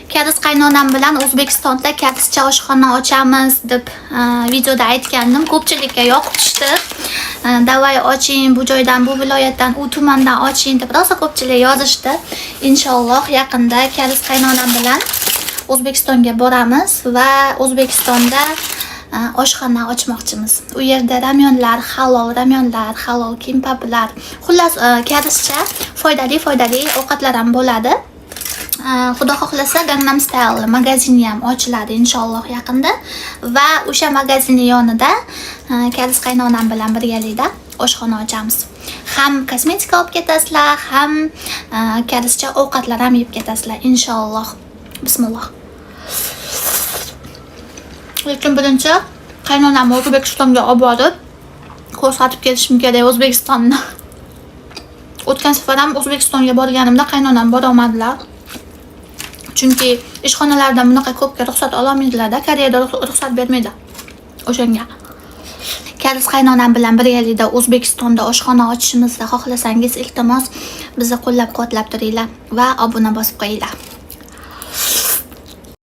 Karis qaynonam bilan O'zbekistonda karischa oshxona ochamiz deb videoda aytgandim. Ko'pchilikka yoqib tushdi. Давай oching, bu joydan, bu viloyatdan, u tumandan oching deb rosa ko'pchilik yozishdi. Inshaalloh, yaqinda karis qaynonam bilan O'zbekistonga boramiz va O'zbekistonda oshxona ochmoqchimiz. U yerda ramyonlar, halol ramyonlar, halol kimbaplar, xullas, karischa foydali foydali ovqatlar ham bo'ladi. Xudo xohlasa, Gangnam Style magazini ham ochiladi inshaalloh yaqinda va o'sha magazinni yonida karis qaynonam bilan birgalikda oshxona ochamiz. Ham kosmetika olib ketasizlar, ham karischa ovqatlar ham yeb ketasizlar inshaalloh. Bismillah. Lekin birinchi qaynonamni O'zbekistonga olib borib ko'rsatib kelishim kerak O'zbekistonni. O'tgan safar ham O'zbekistonga borganimda qaynonam borolmadilar. Chunki ishxonalardan bunaqa ko'pga ruxsat ololmaydilarda, Koreyada ruxsat bermaydi. O'shanga. Karis qaynonam bilan birgalikda O'zbekistonda oshxona ochishimizni xohlasangiz, iltimos, bizni qo'llab-quvvatlab turinglar va obuna bosib qo'yinglar.